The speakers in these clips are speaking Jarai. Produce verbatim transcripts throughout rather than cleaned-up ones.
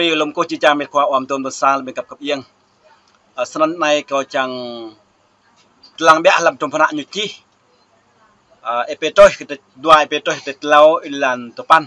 Ơ lŏm kơ či čang mĕt khua ƀôn tơm tơsal ƀing găp găp yang. Ơ, snăn anai kâo čang lăng ƀiă hlăm tơm pơnă ñu čih. Ơ, Êphêsô kơdrêč dua, Êphêsô kơdrêč klâo, êlan tơpăn.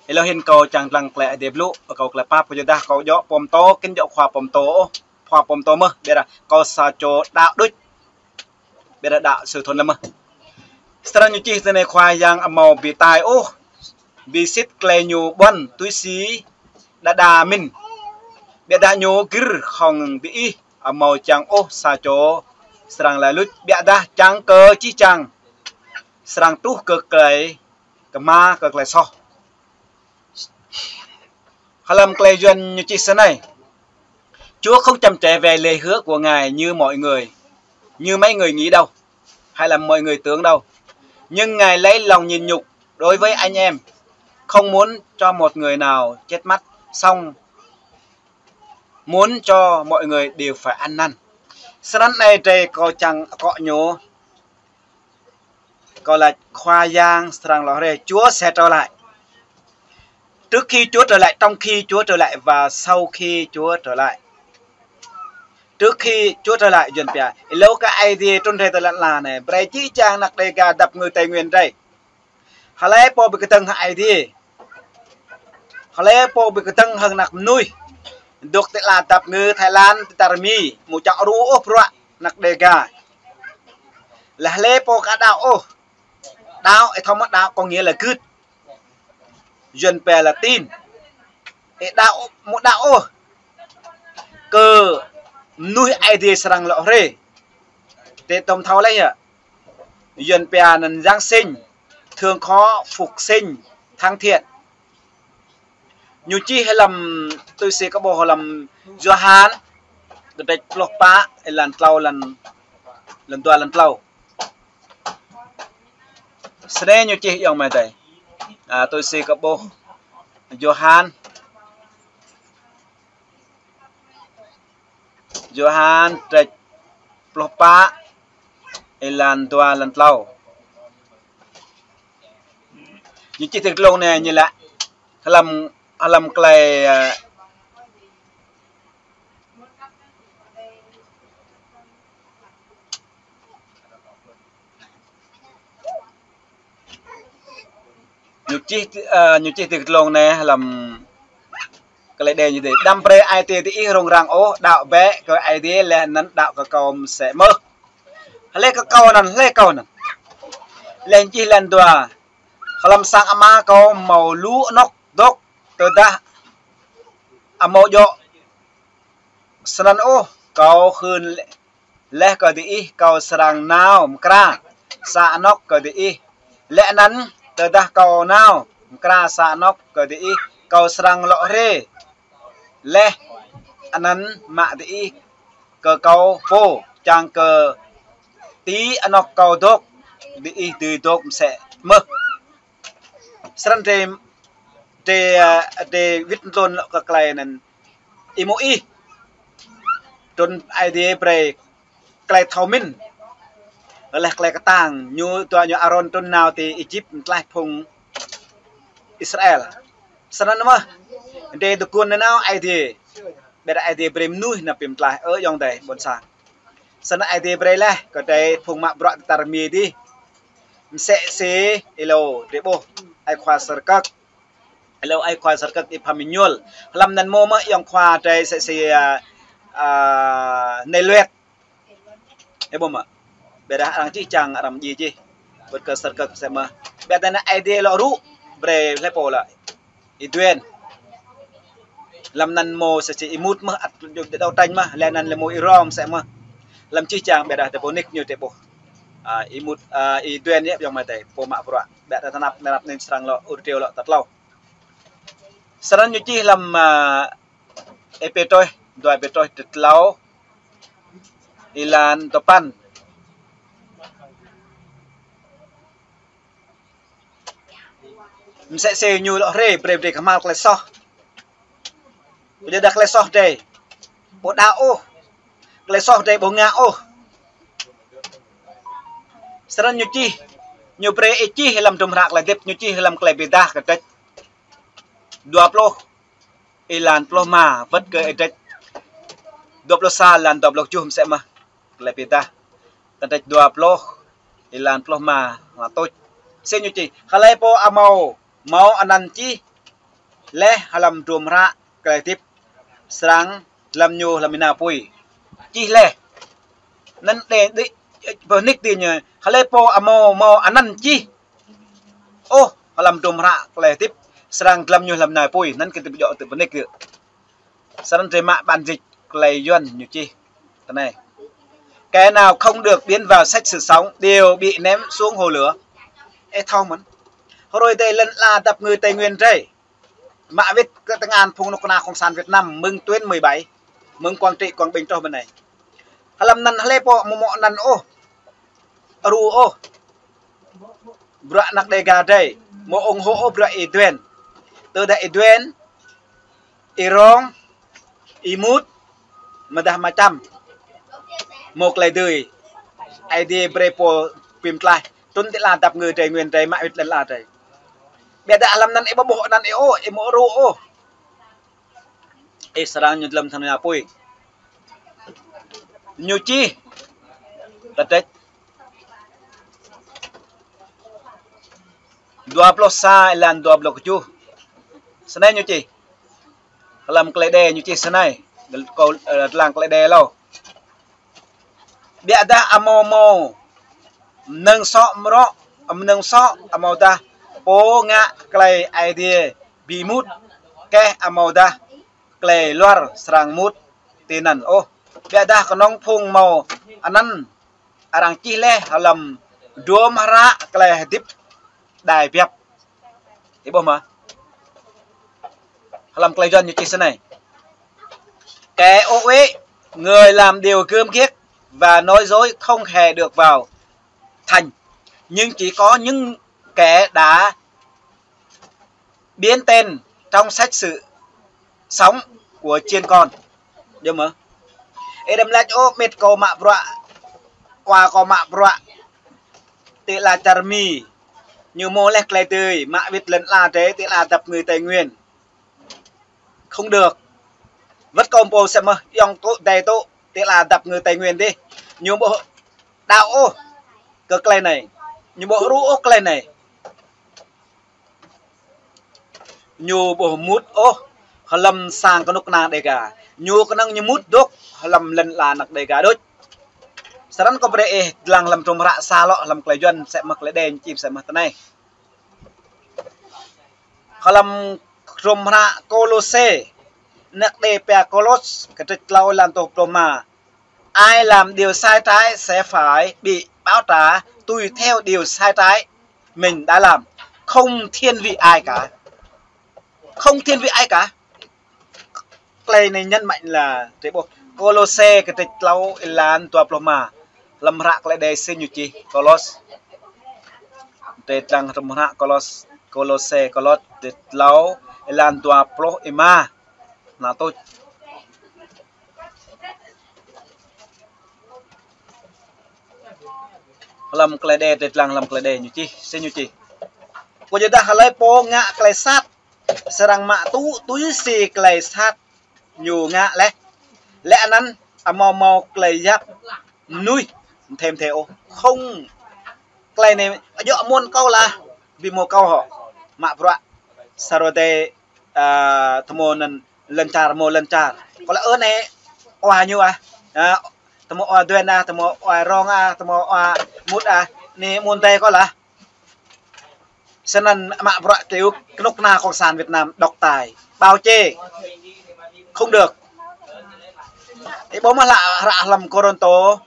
Êlâo hĭn kâo čang lăng klei Ơi Adai blŭ, kâo klei pap, kâo yua dah kâo djŏ pô pơtô, kĭn djŏ khua pô pơtô ôh, khua pô pơtô mơh, ƀiă dah kâo sa čô đaŏ đôč. Ƀiă dah đaŏ sư thŭn lăm mơh. Snăn ñu čih tơ anai: Khua Yang amâo bi tai ôh, bi sĭt klei ñu ƀuăn tui si đa đa mĭn. Ƀiă dah ñu gĭr hŏng diih amâo čang ôh sa čô srăng laĭ luč, ƀiă dah čang kơ jih jang srăng truh kơ klei kma kơ klei soh. Hlăm klei Yuăn ñu čih snei: Chúa không chậm trễ về lời hứa của Ngài như mọi người, như mấy người nghĩ đâu, hay là mọi người tưởng đâu. Nhưng Ngài lấy lòng nhịn nhục đối với anh em, không muốn cho một người nào chết mất, song muốn cho mọi người đều phải ăn năn. Snăn anai drei kâo čang akŏ ñu. Kâo laĭ Khua Yang srăng lŏ hriê, Chúa sẽ trở lại. Trước khi Chúa trở lại, trong khi Chúa trở lại và sau khi Chúa trở lại. Trước khi Chúa trở lại, Yuăn pia. Êlâo kơ Aê Diê trŭn rai tơ lăn ala anai, brei jih jang anak Đêga dăp ngư Tây Nguyên drei. Hlei pô bi kdơ̆ng hăng Aê Diê, hlei pô bi kdơ̆ng hăng anak mnuih dôk ti ala dăp ngư Thái Lan, ti čar Mi, amâo čang rŭ ôh bruă anak Đêga. Leh hlei pô ka đaŏ ôh. Đaŏ, ih thâo mơ̆ đaŏ có nghĩa là gưt. Yuăn pia là tin. Ih đaŏ, amâo đaŏ ôh kơ mnuih Aê Diê srăng lŏ hriê. Drei tơm thâo leh yơh. Yuăn pia anăn Giáng sinh, thương khó, phục sinh, thăng thiên. Ñu čih hlăm tui si kơ ƀuh hlăm Yôhan, kơdrêč pluh pă, êlan klâo, êlan, êlan dua, êlan klâo. Snei ñu čih ayŏng amai adei. Ơ, tui si kơ ƀuh Yôhan, Yôhan kơdrêč pluh pă, êlan dua, êlan klâo. Ñu čih ti glông anei ñu laĭ hlăm, hlăm klei, ơ, ñu čih, ơ, ñu čih ti glông anei hlăm klei Êđê ñu dê: Đăm brei ai tiê diih rŭng răng ôh, đaŏ bĕ kơ Aê Diê leh anăn đaŏ kơ kâo msĕ mơh. Hlei kơ kâo anăn, hlei kâo anăn. Leh čih êlan dua: Hlăm sang Ama kâo mâo lu anŏ dôk, tơdah amâo djŏ snăn ôh, kâo hưn leh kơ diih, kâo srăng nao mkra sa anŏ kơ diih. Leh anăn tơdah kâo nao mkra sa anŏ kơ diih, kâo srăng lŏ hriê leh anăn mă diih kơ kâo pô, čang kơ ti anŏ kâo dôk, diih dưi dôk msĕ mơh. Snăn drei, drei, ơ, drei wĭt tơl lŏ kơ klei anăn. Ih mơ̆ ih, trŭn Aê Diê brei klei thâo mĭn. Leh klei ktang, ñu dua ñu Arôn trŭn nao ti Êjip mtlaih phung Israel. Snăn mơh, drei tơguan nanao Aê Diê. Ƀiă dah Aê Diê brei mnuih nao bi mtlaih, ơ ayŏng adei ƀuôn sang. Snăn Aê Diê brei leh kơ drei phung mă bruă ti čar Mi dih. Msĕ si êlâo drei ƀuh ai khua Sơrkăk. Êlâo ai khua Sơrkăk Y Phan Minh Nhuăl. Hlăm anăn mơ̆ mơh ayŏng khua drei msĕ si, ơ, ơ, Nai Luet. Ơ ƀuh mơ̆. Ƀiă dah arăng čih čang arăng djai čih. Wơ̆t kơ Sơrkăk msĕ mơh. Ƀiă dah anăn Aê Diê lŏ rŭ brei hlei pô lĕ. Y Duen. Hlăm anăn mơ̆ msĕ si Y Mut mơh ăt djŏ djŏ tanh mơh, leh anăn lĕ mơ̆ Y Rom msĕ mơh. Hlăm čih čang ƀiă dah tơ pô nik ñu tơ ƀuh. Ơ, Y Mut, ơ, Y Duen yơh ayŏng amai adei, pô mă bruă. Ƀiă dah tơnap, tơnap anăn srăng lŏ, ur triu lŏ tơtlâo. Snăn ñu čih hlăm, ơ, Êphêsô, dua Êphêsô kơdrêč klâo, êlan tơpăn. Msĕ si ñu lŏ hriê brei, brei kmhal klei soh. Kơ yua dah klei soh drei ƀu đaŏ ôh. Klei soh drei ƀu ngă ôh. Snăn ñu čih, ñu brei ih čih hlăm tơm hră klei hdĭp, ñu čih hlăm klei Bi Êdah kơdrêč dua pluh. êlan pluh rơma, wơ̆t kơ kơdrĕč dua pluh sa êlan dua pluh tơjuh mơsĕ mơ̆n. Tơlơi pơdah. Kơdrĕč dua pluh êlan pluh rơma, hlak tuč. Sĭt ñu čih. Hlơi pô hơmâo hmâo anăn čih laih hlăm hdruôm hră tơlơi hơdip, srăng dlăm ñu hlăm ênao apui. Čih laih. Anăn đe đĭ, pơnik ti ñu. Hlơi pô hơmâo hmâo anăn čih ôh hlăm hdruôm hră tơlơi hơdip, srăng dlăm ñu hlăm ênao apui. Anăn kơ ti pơjŏ ti pơnik kơ. Srăng drơi mă bản dịch tơlơi Yuan ñu čih tui anai: Kẻ nào không được biến vào sách sự sống đều bị ném xuống hồ lửa. Ê thâo mơ̆n. Hrơi tơdơi lŏn ala dăp ngư Tây Nguyên drơi mă wĭt kơ tơngan phung kơnuk kơna Cộng sản Việt Nam mơ̆ng tuyến mười bảy, mơ̆ng Quảng Trị, Quảng Bình truh ƀơi anai. Hlăm anăn hlơi pô hơmâo hmâo anăn ôh, rŭ ôh bruă ană Đêga drơi, hơmâo ủng hộ ôh bruă Y Duên. Tơdah Y Duên, Y Rong, Y Mut, mơdah mơčăm, hơmâo tơlơi dưi, Aê Diê brơi pô pơklaih trŭn ti lŏn dăp ngư Tây Nguyên drơi mă wĭt lŏn ala drơi. Biă dah hlăm anăn ih ƀu ƀuh anăn ih ôh, ih hơmâo rŭ ôh, ih srăng ñu dlăm hlăm ênao apui. Ñu čih kơdrĕč dua pluh sa êlan dua pluh tơjuh. Snei ñu čih. Hlăm tơlơi đe ñu čih snei. Kâo, ơ, lăng tơlơi đe hlâo. Biă dah hơmâo hmâo mơnơ̆ng soh mrŏ, mơnơ̆ng soh amâodah pô ngă tơlơi Aê Diê ƀu mŭt, keh amâodah tơlơi luar srăng mŭt tinăn ôh. Biă dah kơnơ̆ng phung hmâo anăn arăng čih laih hlăm hdruôm hră tơlơi hơdip đai biăp. Ih ƀuh mơ̆? Hlăm tơlơi Yuan ñu čih snei: Kẻ ô uế, người làm điều gớm ghiếc và nói dối không thể được vào thành, nhưng chỉ có những kẻ đã biến tên trong sách sự sống của chiên con. Djơ̆ mơ̆? Ih đăm laĭ ôh, mĭt kâo mă bruă, wa kâo mă bruă ti lŏn čar Mi, ñu hơmâo laih tơlơi dưi mă wĭt lŏn ala drơi ti lŏn dăp ngư Tây Nguyên. Không được. Wơ̆t kâo pô mơsĕ mơ̆n, ayŏng tŭ, adơi tŭ, ti lŏn dăp ngư Tây Nguyên dih, ñu ƀu đaŏ ôh kơ tơlơi anai, ñu ƀu rŭ ôh tơlơi anai. Ñu ƀu mŭt ôh hlăm sang kơnuk kơna Đêga. Ñu kơnơ̆ng ñu mŭt dŏ hlăm lŏn ala ană Đêga đôč. Srăng kâo brơi ih lăng hlăm hdruôm hră sa lŏ hlăm tơlơi Yuan mơsĕ mơ̆n, tơlơi đe ñu čih mơsĕ mơ̆n tui anai. Hlăm hdruôm hră Kôlôse, ană đe pia Kôlôs, kơdrĕč klâo êlan dua pluh rơma. Ai làm điều sai trái sẽ phải bị báo trả tùy theo điều sai trái mình đã làm, không thiên vị ai cả. Không thiên vị ai cả. Tơlơi anai nhấn mạnh là, drơi ƀuh, Kôlôse kơdrĕč klâo êlan dua pluh rơma. Hlăm hră tơlơi đe sĭt ñu čih Kôlôs. Drơi lăng hrŏm hră Kôlôs, Kôlôse, Kôlôs kơdrĕč klâo êlan dua pluh rơma. Anai tui. Hlăm tơlơi đe, drơi lăng hlăm tơlơi đe ñu čih, sĭt ñu čih: Kơyuadah hlơi pô ngă tơlơi sat srăng mă tŭ tui si tơlơi sat ñu ngă laih. Laih anăn hơmâo hmâo tơlơi yap mơnuih mơthei mơthei ôh. Không. Tơlơi anai djơ̆ mơ̆n kâo lah, ƀu hmâo kâo hŏ mă bruă sa hrơi tơdơi, ơ, tơhmô anăn lŏn čar, hmâo lŏn čar. Kâo lah ơ anai, wa ñu ah. Ơ, tơhmô wa Duên ah, tơhmô wa Rong ah, tơhmô wa Mut ah, anai mơ̆n tơdơi kâo lah. Snăn mă bruă kơyŭ kơnuk kơna Cộng sản Việt Nam độc tài, bao che. Không được. Ih ƀuh mơ̆ hră, hră hlăm Kôrintô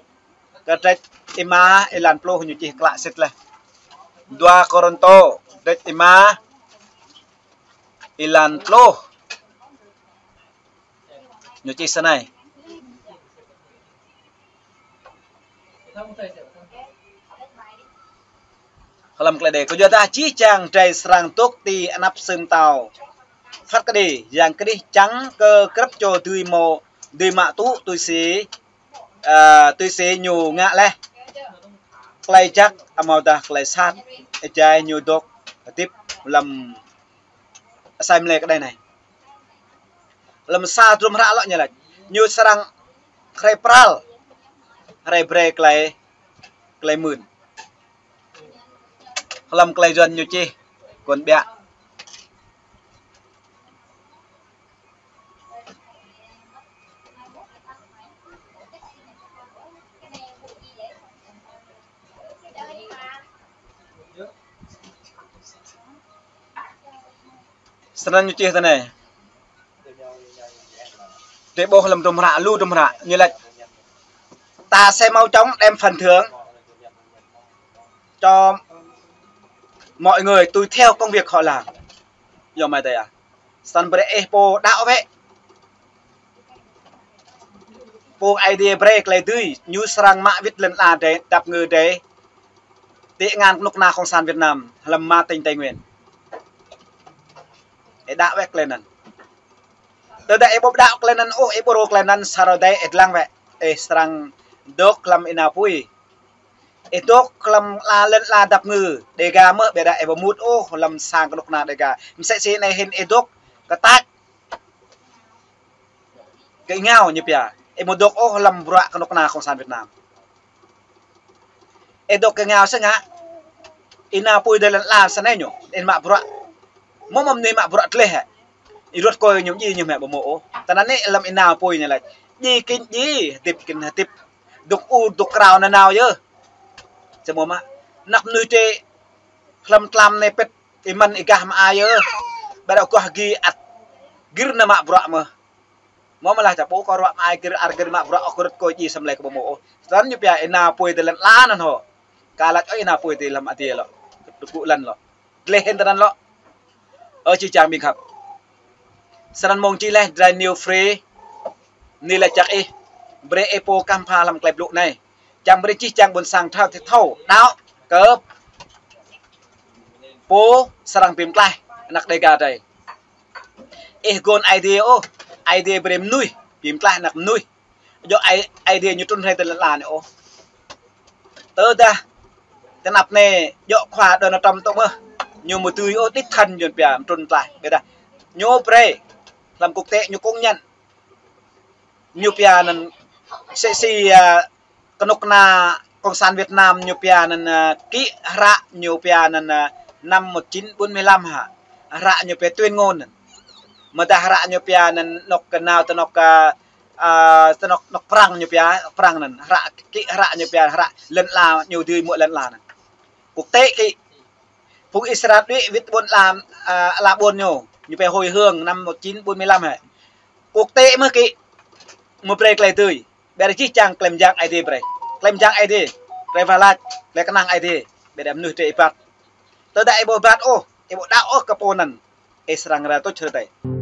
kơdrĕč rơma êlan pluh ñu čih klă sĭt laih. Dua Kôrintô kơdrĕč rơma êlan pluh ñu čih snei. Hlăm tơlơi đe: Kơyuadah jih jang drơi srăng dŏ ti anăp Sư Pơtao Phat Kơđi, Yang Krist čang kơ grăp čô dưi mă, dưi mă tŭ tui si, ơ, tui si ñu ngă laih, tơlơi jăk amâodah tơlơi sat, êjai ñu dŏ hơdip hlăm asei mlei kơđai anai. Lăm sa drôm hră lŏ ñu laĭ. Ñu srăng hrơi pral, hrơi brơi tơlơi, tơlơi mưn. Hlăm tơlơi Yuan ñu čih, kŏn ƀiă. Snăn ñu čih tui anai. Drei ƀuh hlăm drôm hră, lu drôm hră, ñu laĭ: Ta sẽ mau chóng đem phần thưởng cho mọi người tùy theo công việc họ làm. Yua mơ̆ tơdah, snăn brơi ih pô đaŏ wơ̆t. Pô Aê Diê brơi tơlơi dưi, ñu srăng mă wĭt lŏn ala drei, dăp ngơ drei ti angan kơnuk kơna Cộng sản Việt Nam, hlăm ma tỉnh Tây Nguyên. Ih đaŏ wơ̆t tơlơi anăn. Tơdah ih ƀu đaŏ tơlơi anăn ôh, ih ƀu rô tơlơi anăn, sa hrơi tơdơi ih dlăng wơ̆t. Ih srăng dŏ hlăm ih nao apui. Ih dŏ hlăm ala lŏn ala dăp ngơ, Đêga mơ̆, ƀiădah ih ƀu mŭt ôh hlăm sang kơnuk kơna Đêga. Msĕ si anai hĭn ih dŏ kơ tač, kơ êngao ñu pia. Ih ƀu dŏ ôh hlăm bruă kơnuk kơna Cộng sản Việt Nam. Ih dŏ kơ êngao sĭt ngă. Ih nao apui dơ̆ng lŏn ala snei ñu, ih mă bruă. Mơ̆ mơ̆ng anai mă bruă tơleh hă? Ih rut kơ ñu djai ñu mơ̆ ƀu mơ̆ ôh. Tơdah anai hlăm ih nao apui ñu laĭ: Djai kĭn djai, hơdip kĭn hơdip. Dŏ ur dŏ krao nanao yơh. Samơ̆ mơ̆, anak mơnuih drei hlăm tlam anai pĭt, ih mơ̆n ih gah mă ai yơh. Ƀiădah gah gih ăt gir nao mă bruă mơ̆n. Mơ̆ mơ̆ lah čă ƀu kơ ruă mă ai gir, ar gir mă bruă ôh, kơ rut kơ djai sem lĕ kơ ƀu mơ̆ ôh. Snăn ñu pia ih nao apui dơ̆ng lŏn ala anăn hŏ. Ka laĭ ôh ih nao apui dơ̆ng hlăm adiê lŏ, kơ tơgŭ lăn lŏ. Tơleh hĭn tơnăn lŏ. Ơ jih jang ƀing khăp. Snăn mơ̆ng čih leh drei New Free, anai laĭ čăk ih, brơi ih pô kăm pha hlăm tơlơi blŭ anai. Čang brơi jih jang ƀuôn sang thâo, thâo, đaŏ kơ pô srăng bi mtlaih anak Đêga drei. Ih gơ̆n Aê Diê ôh, Aê Diê brơi mơnuih, bi mtlaih anak mơnuih. Yua Aê, Aê Diê ñu trŭn hrơi dơ̆ng lŏn ala anai ôh. Tơdah tơnap anai yua khua Donald Trump tŭ mơ̆, ñu mơ̆ dưi ôh đích thân ñu pia trŭn tlaih. Ƀiădah ñu brơi hlăm quốc tế ñu công nhận. Ñu pia anăn msĕ si, a, kơnuk kơna Cộng sản Việt Nam ñu pia anăn, a, kĭ hră ñu pia anăn, a, năm một chín bốn mươi lăm hă. Hră ñu pia tuyên ngôn anăn. Mơ̆ dah hră ñu pia anăn anŏ kơ nao tơ anŏ, a, a, tơ anŏ, anŏ prăng ñu pia, prăng anăn. Hră, kĭ hră ñu pia, hră lŏn ala ñu dưi mă lŏn ala anăn. Quốc tế kĭ. Phung Israel đuaĭ wĭt ƀuôn ala, a, ala ƀuôn ñu. Ñu pia hồi hương năm một chín bốn mươi lăm hă. Quốc tế mơ̆ kĭ. Mơ̆ brơi tơlơi dưi. Ƀiădah jih jang tơlơi mơyang Aê Diê brơi. Tơlơi mơyang Aê Diê. Tơlơi wah lač, tơlơi kơnang Aê Diê. Ƀiădah mơnuih drei ih ƀăt. Tơdah ih ƀu ƀăt ôh, ih ƀu đaŏ ôh kơ pô anăn, ih srăng ră tuč hrơi tơdơi.